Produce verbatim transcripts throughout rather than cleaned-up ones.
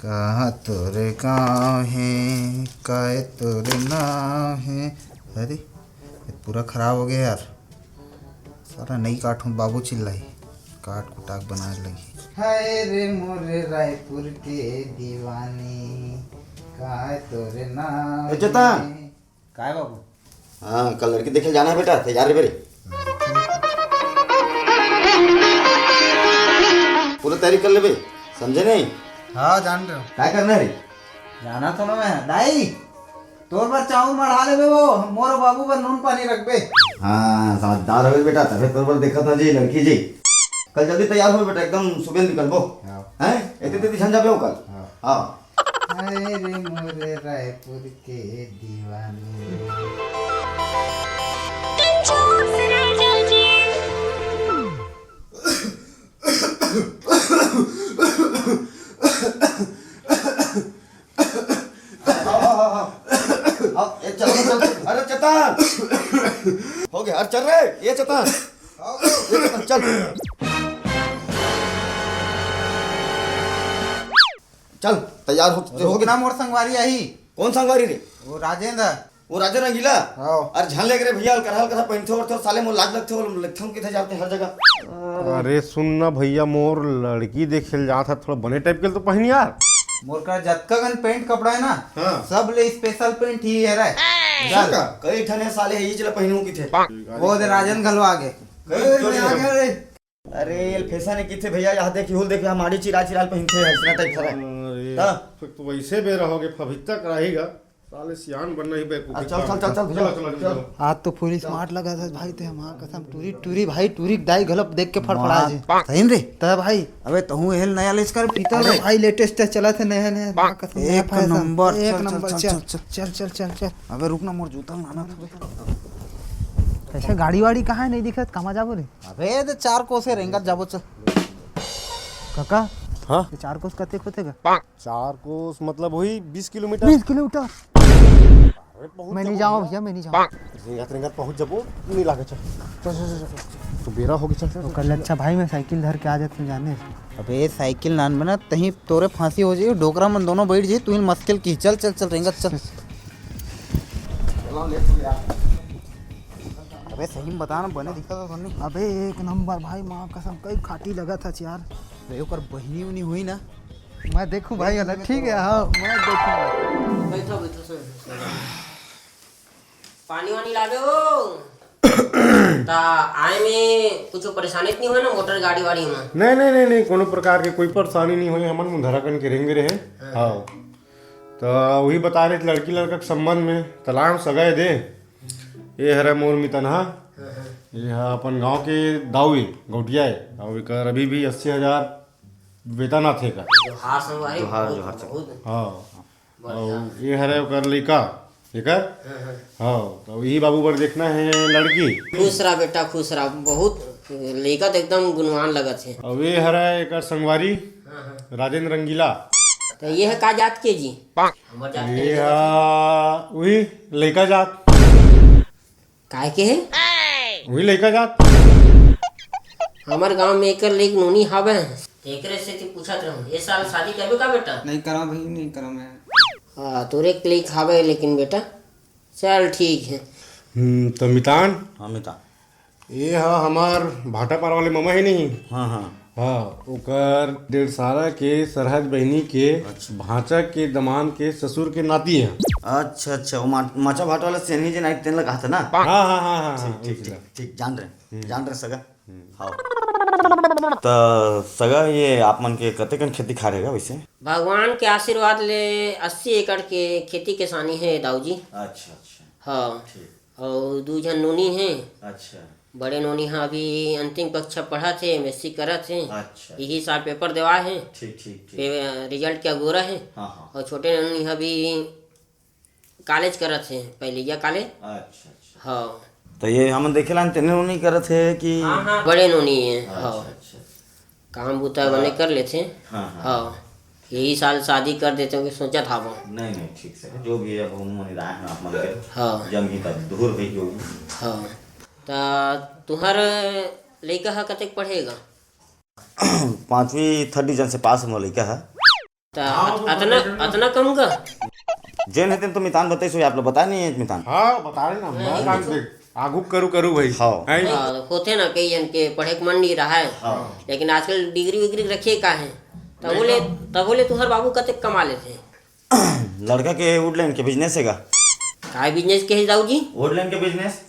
कहाँ तोरे गाँव हे, काय तोरे नाव हे? अरे, ये पूरा खराब हो गया यार। साला नई काटहूँ, बाबू चिल्लाई, काट कुटाक बनाए लगी। हाय रे मोरे रायपुर के दीवानी, काय तोरे नाम ए चेतन! हे? काय बाबू? हाँ, कल लड़की देखे जाना है बेटा, तैयार रहे बेरे। पूरा तैयारी कर लेबे, समझे नहीं? हाँ, जान रहे हो। काय करना है रे? जाना तो ना मैं, दाई, तोर बर चाउर मढ़ा लेबे वो, मोर बाबू बर नून पानी रखबे। हाँ, समझदार हवे बेटा, तबे तोर बर देखत हन जी, लड़की जी। कल जल्दी तैयार हो बेटा, एकदम सुबह निकलबो। हाँ। हैं? एते तेती झन जाबे हो कल। हाँ। हाँ। हाय रे मोरे रायपुर के दीवानी। आओ, आओ, आओ, आओ। आओ, ए, चल, चल, चल, चल। अरे, चेतन। हो गया, अरे, चल रे, ये चेतन। ये चेतन, चल। चल, तैयार हो, हो रुक गया। ना, मोर संगवारी आही। कौन संगवारी रे? वो राजेंद्र। वो राजेंद्र रंगीला? हाँ। अरे झन ले रे भैया, अलकरहा अलकरहा पहिनथे ओढ़थे, साले मोर लाज लगथे, वो लगथे हम किथे जाते हर जगह। अरे सुन ना भैया, मोर लड़की देखे ल जात हस, थोड़ा बने टाइप के तो पहिन यार। मोर करा जतका कन पेंट कपड़ा है ना, हाँ। सब ले स्पेशल पेंट ही है रे। ऐसा चल। का? कई ठन हे साले, ये चला पहिनू किथे। वो दे राजन घलो आगे। कई अरे, ठन मैं आ गया रे। अरे, ये फैशन है किथे भैया, यहाँ देख, इहुल देख, यहाँ माड़ी चिरा चिरा पहिनथे, ऐसा टाइप का है। अरे, हाँ। फिर तो वैसे बेरा होगे, फभित्ता कराहीगा। साले सियान बनना ही बेवकूफी अच्छा, चल, काम चल, है। चल, चल, चलो, चलो, चल। चलो। आज तो फुल स्मार्ट लगत हस भाई, ते हमार कसम, टूरी, टूरी भाई, टूरी दाई घलो देख के फड़फड़ा मार जे। सही में रे? त भाई। अबे तहूँ एहल नया लेस कर पीतल अरे रे। भाई, लेटेस्ट चलत हे, नया, नया, हमार कसम, नया एक फैशन। नंबर, एक चल, चल, नंबर, चल, चल, चल, चल। चल, चल, चल, चल। अबे रुक ना, मोर जूता लाना था। कैसे गाड़ी वाड़ी कहाँ है, नहीं दिखत, कहाँ जाबो रे? अबे, ये तो चार कोस हे, रेंगत जाबो, चल। काका, हाँ? ये चार कोस कतेक होथे गा? चार कोस मतलब हुई बीस किलोमीटर। बीस किलोमीटर? अरे, बहुत मैं नहीं जाबो। जाऊँ भैया, मैं नहीं जाऊँ। रेंगत, रेंगत पहुँच जाबो, नहीं लागे, चल। चल, चल, चल, चल। तो बेरा होगे, चल, चल, चल। कल अच्छा भाई, मैं साइकिल धर के आ जाते जाने। अबे, साइकिल नान बना, तहीं तोरे फांसी हो जाई, डोकरा मन दोनों बैठ जाई, तू ही मस्किल की। चल, चल, चल, रेंगत चल। चल। अबे सही में बता ना, बने दिखत हे नहीं? अबे एक नंबर भाई, माँ कसम कई खाटी लगत हस यार। अबे ओकर बहिनी उहिनी होही ना? मैं देखूं भाई, देख, अलग देख, ठीक है, हाँ, मैं देखूं। बैठो, बैठो, सर। पानी वानी लावे हो? ता आए में कुछ परेशानी तो नहीं होय ना, मोटर गाड़ी वाड़ी में? नहीं, नहीं, नहीं, नहीं, कोनो प्रकार के कोई परेशानी नहीं होय, हमन मुंधरा कन के रेंगे रहे। हाँ। हाँ। त उही बता रहे लड़की लड़का के संबंध में, तलाम सगा ए दे। ये हरे मोर मितनहा। हाँ, हाँ। ये हा अपन गांव के दाऊ ए, गौटिया ए। अउ एकर अभी भी अस्सी हजार वेतन आथे एकर। जोहार संगवारी, जोहार, बहुत, जोहार संगवारी। बहुत हाँ। बढ़िया। अउ ये हरे ओकर लइका, एकर? हाँ, हाँ। हाँ, त इही बाबू बर देखना हे लड़की। खुश रहा बेटा, खुश रहा। बहुत लइका तो एकदम गुणवान लगत हे। अउ ये हरे एकर संगवारी, हाँ, हाँ। राजेंद्र रंगीला। त ये ह का जात के जी? हमर जात के ये नहीं हा, उही लइका जात। काय के हे? उही लइका जात। हमर गांव में एकर लइक नोनी हावय। एकरे सेती पूछत रहूं, ए साल शादी करबे का बेटा? नहीं करा भाई, नहीं करा मैं। हाँ, तोरे एक लइक हावय लेकिन बेटा। चल ठीक हे। हम्म, त मितान? हाँ, मितान। ये हा हमार भाटापार वाले मामा हे नहीं? हाँ, हाँ। हाँ, ओकर डेढ़सारा के सरहज बहिनी के अच्छा। भांचा के दमांद के ससुर के नाती हे। अच्छा, अच्छा, वो मा-, माचा भाटा वाला सेनही जे नाई तेन ला कहत हे ना? हाँ, हाँ, हाँ, हाँ, ठीक, हाँ, ठीक, उसी ठीक, ला। ठीक, जान रहे, हम्म। जान रहे सगा। हम्म। हाँ। त सगा, ये आप मन के कतेकन खेती खार हे गा वैसे? भगवान के आशीर्वाद ले अस्सी एकड़ के खेती किसानी हे दाऊ जी। अच्छा, अच्छा। हाँ। ठीक। अउ दू झन नोनी हे। अच्छा। बड़े नोनी ह अभी अंतिम कक्षा पढ़त हे, एमएससी करत हे। अच्छा। इही साल पेपर देवाय हे। ठीक, ठीक, ठीक। पे-, रिजल्ट के अगोरा हे। हाँ, हाँ। अउ छोटे नोनी ह अभी कॉलेज करत हे, पहलिया कॉलेज। अच्छा, अच्छा। हाँ। त ये हमन देखे ला तेने नोनी करत हे कि? हाँ, हाँ, बड़े नोनी हे, अच्छा, हाँ। अच्छा। काम बुता बने हाँ। कर लेथे। हाँ, हाँ। हाँ। यही साल शादी कर देते हो कि सोचत हावो। नहीं, नहीं, ठीक से। जो भी है, अब हम मन राय में आप मन के हाँ। जम ही तब दूर भी जो। हाँ। त तुहर लइका ह कतेक पढ़े गा? पाँचवीं थर्ड डिवीजन से पास हे मोर लइका ह। त हाँ, अत-, वो तो अतना, पकड़ लेना। अतना कम का? जेन हे तेन तो मितान बताइस होही, आप लोग बताए नहीं हे मितान। हाँ, बता रहे ना, मैं नहीं, काम कुछ देख, आगू करू, करू भाई। हाँ। हैं? हाँ, होथे ना, कई जन के पढ़े के मन नहीं रहा है, हाँ। लेकिन आजकल डिग्री विग्री रखे का है, तब नहीं बोले, तो। तब बोले, तुहर बाबू कतेक कमा लेथे? लड़का के वुडलैंड के बिजनेस हे का? काय बिजनेस के हे दाऊ जी? वुडलैंड के बिजनेस।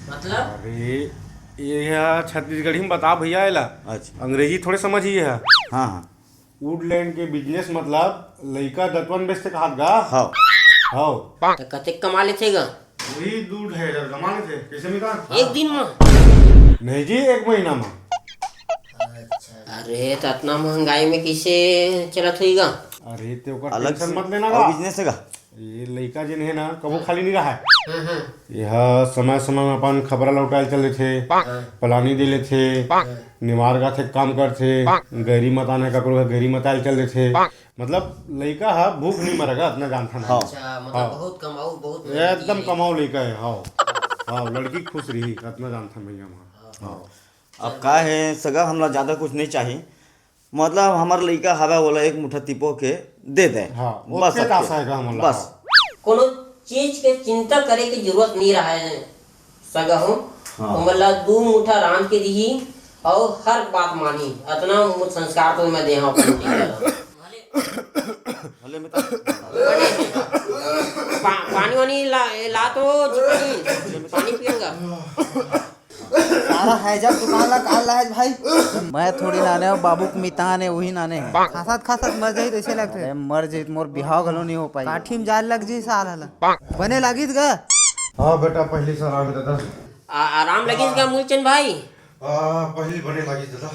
मतलब? अरे, ये हा छत्तीसगढ़ी में बता भैया एला। अच्छा। अंग्रेजी थोड़े समझ ही है। हाँ, हाँ। वुडलैंड के बिजनेस मतलब लइका दतवन बेचथे कहात गा? हाँ। हाँ। त कतेक कमा लेथे गा? वही दू ढाई हजार कमा लेथे। कैसे मितान? एक दिन म? नहीं जी, एक महीना म। अरे, त अतना महंगाई में कैसे चलत होही गा? अरे, ते ओकर अलग टेंशन से मत लेना और गा। बिजनेस हे गा? ये लइका जेन हे ना, कबो खाली नहीं रहा है। हम्म, हम्म। यह समय समय में अपन खबरा लौटायल चल देथे, हाँ। पलानी दे लेथे, हाँ। निमार गाथे काम करथे, गैरी मतान हे ककरो हे, गैरी मतायल चल देथे। मतलब लइका हा भूख नहीं मरेगा, अतना जानथन। हाँ। अच्छा, मतलब हाँ। बहुत कमाऊ, बहुत मेहनती एकदम हे। कमाऊ लइका हे, हाँ। हाँ, लड़की खुश रही, अतना जानथन भैया हम। हाँ। अब का हे सगा, हमला ज्यादा कुछ नहीं चाही, मतलब हमर लइका हवे, ओला एक मुठा तिपो के दे दे। हाँ, बस ओतके अब का के। आशा हे का हमला? बस। कोनो चीज के चिंता करे के जरूरत नहीं रहा है सगा हो। हाँ। ओमन ला दू मुठा रांध के दिही अउ हर बात मानही। अतना मु-, संस्कार तो मैं दे हूँ अपन लइका ला। भले में तो पा-, पानी वानी ला, ला तो जी, पानी, पानी पियेगा। सारा हैजा दुकान ला काल ला है भाई। मैं थोड़ी नाने हूँ, बाबू के मितान हे, वही नाने हे। खासत खासत मर जाही तो ऐसे लगथे। अरे मर जाही तो मोर बिहाव घलो नहीं हो पाही। काठी में जाल लग जाही साला ला। बने लागिस गा? हाँ बेटा, पहली सलाम दादा। आ-, आराम लगिस गा मूलचंद भाई? आ, पहली बने लागिस दादा।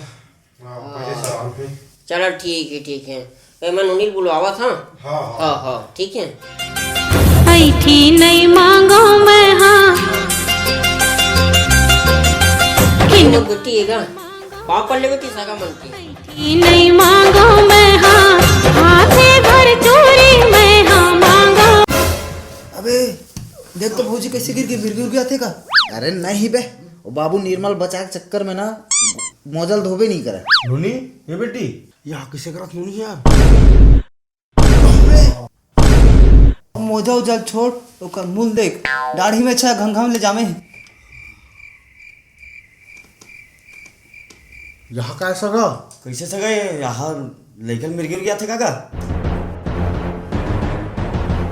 हाँ, पहले सलाम पे। चलो ठीक है, ठीक है। ए, मैं नोनी ल बुलवावत हूँ। हाँ, हाँ। हाँ, हाँ, ठीक है। ऐठी नहीं मांगो मैं हाँ। किन्नू बेटी एगा। पाँव पड़ ले बेटी सगा मन के। ऐठी नहीं मांगो मैं हाँ। हाथे भर चूरी मैं हाँ मांगो। अबे, देख तो भौजी कैसे गिर गई, मिर्गी उर्गी आथे का? अरे नहीं बे, वो बाबू निर्मल बचा के चक्कर में ना मोजल धोबे नहीं करे। नोनी, ये बेटी, यहाँ किसे करत नोनी यार? मोजा उजल छोड़, ओकर मुंह देख, दाढ़ी में छा घमघम ले जामे। यहाँ का सगा? कैसे सगा ये? यहाँ लइकन मिर्गी उर्गी आथे का का?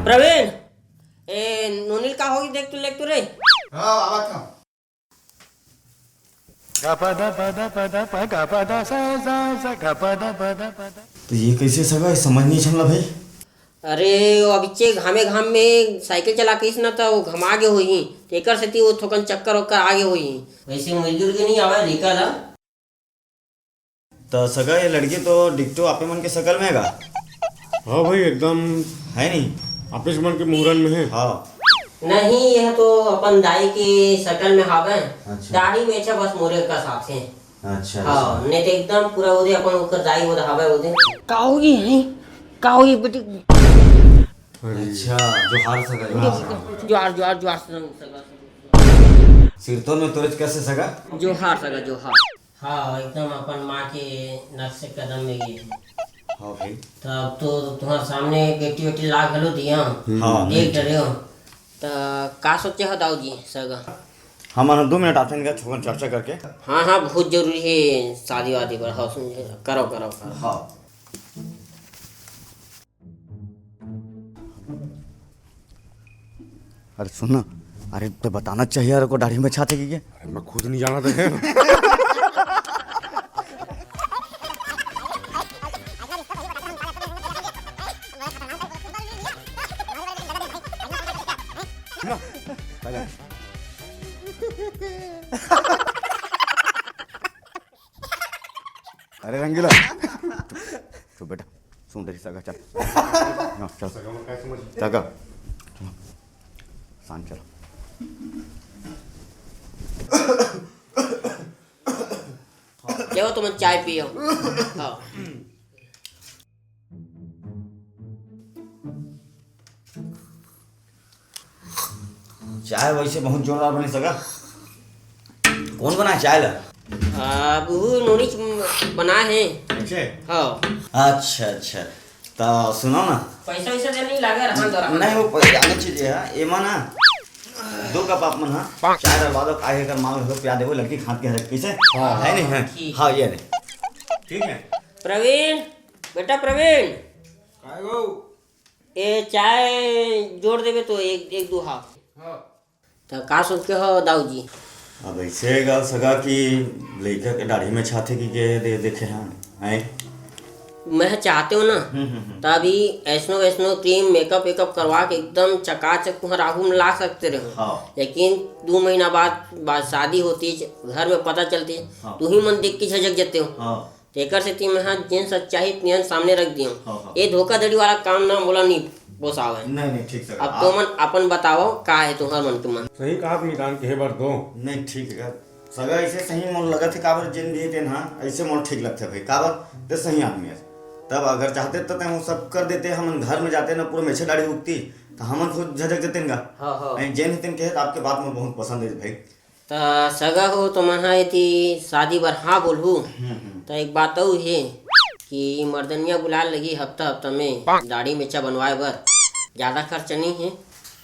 प्रवीण, ए, नोनी ल का होगी देख तो, देख तो रे। हाँ, आवत हूँ। तो ये कैसे सगा, समझ नहीं छमला भाई। अरे, वो अबिच्चे घामे घाम में साइकिल चला के ना, तो वो घमा गे होही, तेकर सेती वो थोकन चक्कर वक्कर आ गे होही। वैसे मिर्गी उर्गी नहीं आवे लइका ला। त सगा, ये लड़की तो डिक्टो आपे मन के शकल में हे गा। हाँ भाई, एकदम है नहीं? आपे मन के मुहरन में है। हाँ। नहीं, यह तो अपन दाई के शकल में हावे। अच्छा। दाढ़ी में अच्छा बस मोरे का साथ है। अच्छा, हाँ, अच्छा। नहीं तो एकदम पूरा ओदे अपन ओकर दाई ओदे हावे ओदे। का होगी है? का होगी बेटी? अरे। अच्छा, जोहार सगा, जोहार सगा। जोहार, जोहार, जोहार सगा। सिरतोन में तोरेच कैसे सगा? जोहार सगा, जोहार। हाँ, एकदम अपन माँ के नक्शे कदम में गे हे। हाँ भाई। तब तो तुम्हारे सामने बेटी, बेटी ला घलो दिया। हाँ। देख डरे हो। त का सोचे हो दाऊ जी सगा? हमन दो मिनट आथन का छोकन चर्चा करके। हाँ, हाँ, बहुत जरूरी है शादी वादी बर। हाँ, समझे। करो, करो, करो। हाँ। अरे सुन ना, अरे तो बताना चाहिए यार, को दाढ़ी में छाते की क्या? अरे मैं खुद नहीं जाना था। अरे रंगीला, चुप बेटा, सुन रही सगा, चल। हाँ, चल। सगा। शांत चल। जाओ, तुम चाय पियो। हाँ। चाय वैसे बहुत जोरदार बने सगा। कौन बनाए चाय ला? आ, वो नोनी च-, बनाए हैं। अच्छे? हाँ। अच्छा, अच्छा। त सुनो ना। पैसा वैसा दे नहीं लागे, रहन दो, रहन नहीं, दो। वो पैसा आने चीज है, एमा ना दो कप आप मन हा चाय डलवा दो, काहे कर मांग हो, प्या देवो, लड़की खात के हरे, कैसे? हाँ। है नहीं है? ठीक। हाँ, ये नहीं। ठीक है। प्रवीण, बेटा प्रवीण। काय गो? ए, चाय जोड़ देबे तो एक, एक दू हाफ। हाँ। त का सोच के हो दाऊ जी? अब ऐसे गा सगा कि लइका के दाढ़ी में छाथे की के दे देखे हैं, हैं? मैं चाहते हो ना, हम्म, हम्म, हम्म। त अभी ऐसनो वैसनो क्रीम, मेकअप वेकअप करवा के एकदम चकाचक तुहर आगू में ला सकते रहो। हाँ। लेकिन दू महीना बाद, बाद शादी होती, घर में पता चलती, हाँ। तू ही मन देख के झिझक जते हो। हाँ। तेकर सेती मैं हा जेन सच्चाई तेन सामने रख दियो। हाँ, हाँ। ये धोखाधड़ी वाला काम ना मोला नहीं पोसावे। नहीं, नहीं, ठीक से अब कहा। तो मन अपन बताओ, का है तुम्हार मन के मन? सही कहा, निदान कहे बर दो। नहीं, ठीक है। सगा ऐसे सही मोर लगत है, काबर जेन भी तेन, हाँ, ऐसे मोर ठीक लगते भाई, काबर ते सही आदमी है। तब अगर चाहते तो ते वो सब कर देते, हमन घर में जाते ना, पूरा मेछे दाढ़ी उगती, तो हमन खुद झिझक देते ना। हाँ, हाँ। नहीं, जेन ही तेन कहे तो आपके बात में बहुत पसंद है भाई। त सगा हो, तुमन ह एती शादी बर हाँ बोलहू, हम्म, हम्म। त एक बात अउ हे कि मर्दनिया बुलाए लगही हफ्ता हफ्ता में दाढ़ी मेछा बनवाए बर, जादा खर्चा नइ हे।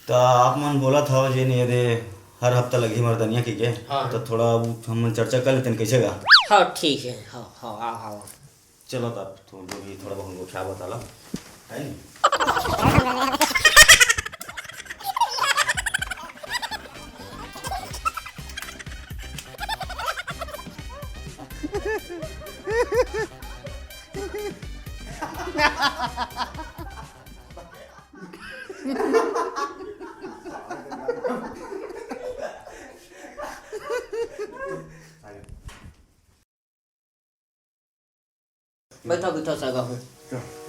त आप मन बोलत हव जेन ये दे हर हफ्ता लगही मर्दनिया कहिके, हाँ। त थोड़ा हमन चर्चा कर लेतेन, कइसे गा? हाँ, ठीक हे, हाँ, हाँ, हाँ, हाँ। चलो, तब तो जो भी थोड़ा बहुत गोठिया बता लो, है नी? बैठो, बैठो, सगा हो।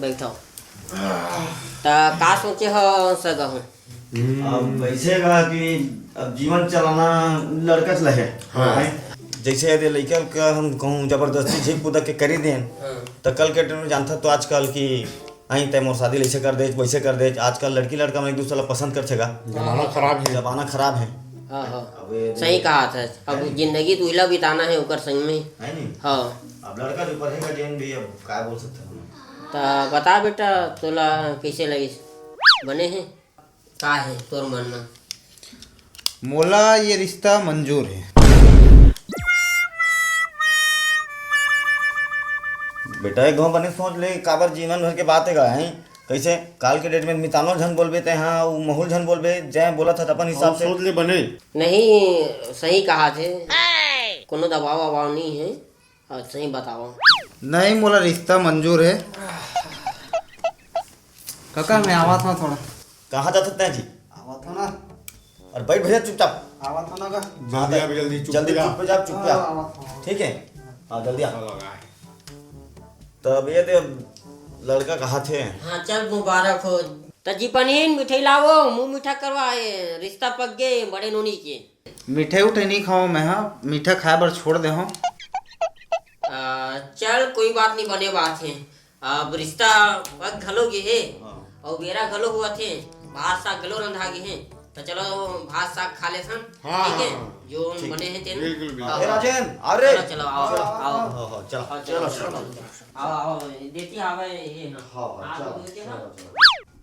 बैठो। त का सोचे हो, सगा हो? अब वैसे का कि अब जीवन चलाना लड़का से लहे। हाँ। हैं? जैसे यदि लइका का हम कहूँ जबरदस्ती झिक पुदक के करी देन, हाँ। त कल के डेट में जानता तो आजकल की आई तय मोर शादी लइसे कर दे, वैसे कर दे। आजकल लड़की लड़का में एक दूसरे ला पसंद कर छेगा। जमाना खराब है। जमाना खराब है। हाँ, हाँ। अब ये सही कहा था। अब है नी? जिंदगी तो इला बिताना है ओकर संग में। है नी? हाँ। अब लड़का के ऊपर है का जेन भी, अब का बोल सकते हैं हम? त बता बेटा, तोला कैसे लगिस? बने है? का है तोर मन में? मोला ये रिश्ता मंजूर है। बेटा, एक घाव बने सोच ले, काबर जीवन भर के बात है का, हैं? कैसे काल के डेट में मितानो झन बोलबे ते, हाँ, वो महूल झन बोलबे, जय बोलत हत अपन हिसाब से। सोच ले बने। नहीं, सही कहा थे, कोनो दबाव वबाव नहीं है। हाँ, सही बताओ। नहीं, मोला रिश्ता मंजूर है। काका, मैं आवा था थोड़ा। कहाँ जात हस तैं जी? आवा था ना। अरे बैठ भैया चुपचाप। आवा था ना का? जल्दी आ, जल्दी चुप जल्दी हो जा। चुप हो जा, चुप हो जा। हाँ, आवा था। ठीक है? हाँ, जल्दी आ। चलो, आ। तब ये दे लड़का कहा थे। हाँ, चल मुबारक हो। त जी पनीन मिठाई लावो, मुंह मीठा करवा, ये रिश्ता पक गए बड़े नोनी के। मिठाई उठाई नहीं खाओ मैं, हाँ, मीठा खाए बर छोड़ दे हो। आ, चल कोई बात नहीं, बने बात है। अब रिश्ता पक घलो गे हे, हाँ। अउ बेरा घलो हुआ थे, भात साग घलो रंधा गे हे, त चलो भात साग खा लेथन, हाँ, ठीक है? हाँ। जो ठीक। बने हे तेन। बिल्कुल, बिल्कुल। हाँ, ए राजेन, अरे। चलो, चलो, आओ, चलो। आओ। हाँ, हाँ, चलो। हाँ, चलो, चलो, चलो, चलो। चलो। आओ, आओ, देती आवे ये ना। हाँ, हाँ, आप चलो, लोग के चलो, ना। चलो।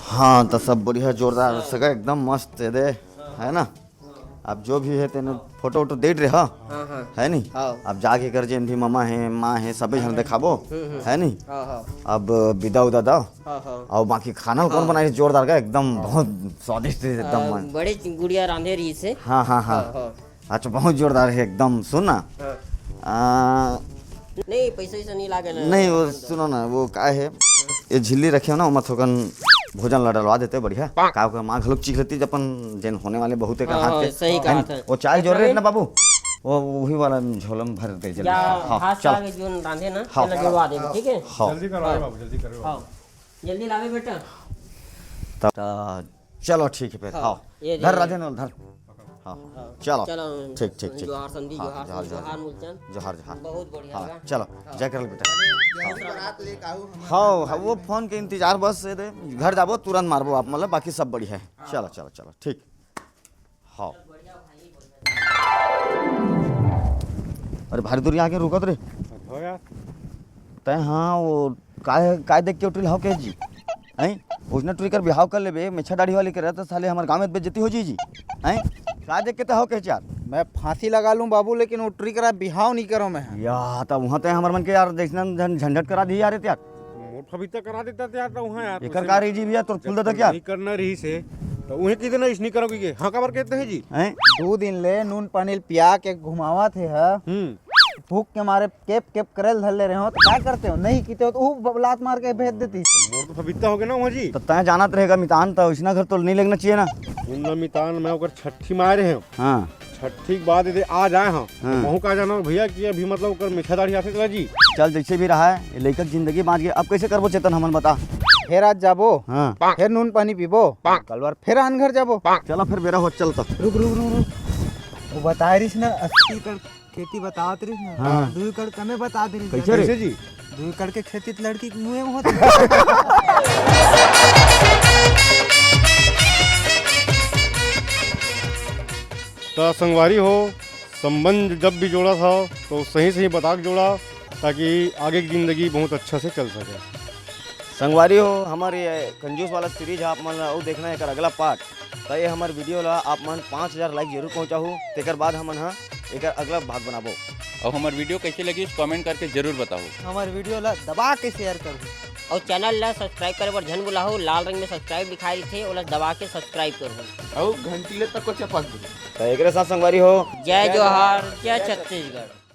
हाँ, त सब बढ़िया, जोरदार, हाँ। सगा एकदम मस्त हे दे, हाँ। है ना? हाँ। अब जो भी है तेने फोटो वोटो दे रहे, हाँ? हाँ, हाँ। है नी? हाँ। अब जाके कर जेन भी मामा है, माँ है, सबे झन हाँ। दिखाबो, हम्म, हम्म। है नी? हाँ, हाँ। अब विदा उदा दो, हाँ, हाँ। और बाकी खाना कौन हाँ। बनाए जोरदार का, एकदम हाँ। बहुत स्वादिष्ट है, एकदम हाँ, मन। बड़े गुड़िया रांधे रही से। हाँ, हाँ, हाँ। हाँ, हाँ। अच्छा, बहुत जोरदार है एकदम। सुन ना। हाँ। आ, नहीं, पैसा वैसा नहीं लागे ना। नहीं, वो सुनो ना, वो का है, ये झिल्ली रखे हो ना, ओमा थोकन भोजन ला डलवा देते, बढ़िया। का ओकर माँ घलोक चीख लेती, अपन जेन होने वाले बहुते का हाँ, हाथ हाँ, के। सही है कहा नी? था। वो चाय जो रहे ना बाबू, वो वही वाला झोला में भर दे जल्दी। या हाँ, भात चल। साग जोन रांधे ना, हाँ। तेला जुड़वा देबे, ठीक है? हाँ। जल्दी करवाए हाँ। बाबू, जल्दी करवाए। हाँ। जल्दी लावे बेटा। त-, त-, चलो ठीक है फिर, हाँ, हाँ। ये धर दे। राजेंद्र, धर। हाँ, हाँ। चलो। चलो, ठीक, ठीक, ठीक। जोहार समधी, हाँ, जोहार जोहार, समधी, जोहार। जोहार मूलचंद। जोहार, जोहार। बहुत बढ़िया हाँ, लगा। चलो, हाँ। जय करल बेटा। दूसरा बारात लेके आऊ, हम हाँ, हाँ, वो फोन के इंतजार बस, ये दे, घर जाबो, तुरंत मारबो आप, मतलब, बाकी सब बढ़िया है। हाँ। चलो, चलो, चलो, ठीक। हाँ। अरे, भारी दूर आके रुकत रे। हो यार। तैं हाँ, वो काय, काय देख के उठिल हव के जी? हैं? उसने टुरी कर बिहाव कर लेबे, मेछा दाढ़ी वाली करे, तो साले हमर गाँव में बेइज्जती हो जी जी। हैं? का देख के तैं हव के यार? मैं फांसी लगा लूं बाबू, लेकिन वो टुरी करा बिहाव नहीं करो मैं। या, तब वहाँ तैं हमर मन के यार, जैसना झन-, झंझट करा दी यार, यार। मोर फबीता करा देता तो यार, तो वहाँ यार, एकर का रही जी भैया, तोर फूल देता क्या? नहीं करना रही से, तो उन्हें कितने इसनी करोगे के? हाँ, काबर कहते हैं जी? हैं? दो दिन ले नून पानी पिया के घुमावा थे, हा? हम्म। भूख के मारे केप केप करे ल धर ले रहे हो, तो का करते हो? नहीं कीते हो, तो ऊ लात मार के भेज देती। मोर तो फबीता हो गया ना वहाँ जी। तो तैं जानत रहेगा मितान, तो इसना घर तो नहीं लेना चाहिए ना। सुन ना मितान, मैं ओकर छठी मारे हैं। हाँ। छठी के बाद यदि आ जाए हम, हाँ। महू का जाना भैया कि अभी मतलब ओकर मेछा दाढ़ी आथे तेला जी। चल, जैसे भी रहा है, ये लइका के जिंदगी बाँच गई। अब कैसे करबो चेतन, हमन बता। फिर आज जाबो, हाँ। फिर नून पानी पीबो, कल बार फिर आन घर जाबो। चलो फिर बेरा हो, चलता। रुक, रुक, रुक, रुक। वो बताए रहिस ना, अस्सी एकड़ खेती बतावत रहिस ना, हाँ। दू एकड़ कमे बता दे रहिस। कैसे रे? कैसे जी? दू एकड़ के खेती त लड़की के मुँहे में होत। त संगवारी हो, संबंध जब भी जोड़त हव, तो सही सही बता के जोड़ा, ताकि आगे की जिंदगी बहुत अच्छा से चल सके। संगवारी हो, हमर ये कंजूस वाला सीरीज ह, आप मन ला अउ देखना है एकर अगला पार्ट, त ये हमर वीडियो ला आप मन पाँच हजार लाइक जरूर पहुँचाहू, तेकर बाद हमन ह एकर अगला भाग बनाबो। अउ हमर वीडियो कैसे लगिस, कमेंट करके जरूर बताहू। हमर वीडियो ला दबा के शेयर करहू। अउ चैनल ला सब्सक्राइब करे बर झन भुलाहू, लाल रंग में सब्सक्राइब लिखाए रहिथे, ओला दबा के सब्सक्राइब करहू। अउ घंटी ले तको चपक दू। त एकरे साथ संगवारी हो, जय जोहार, जय छत्तीसगढ़।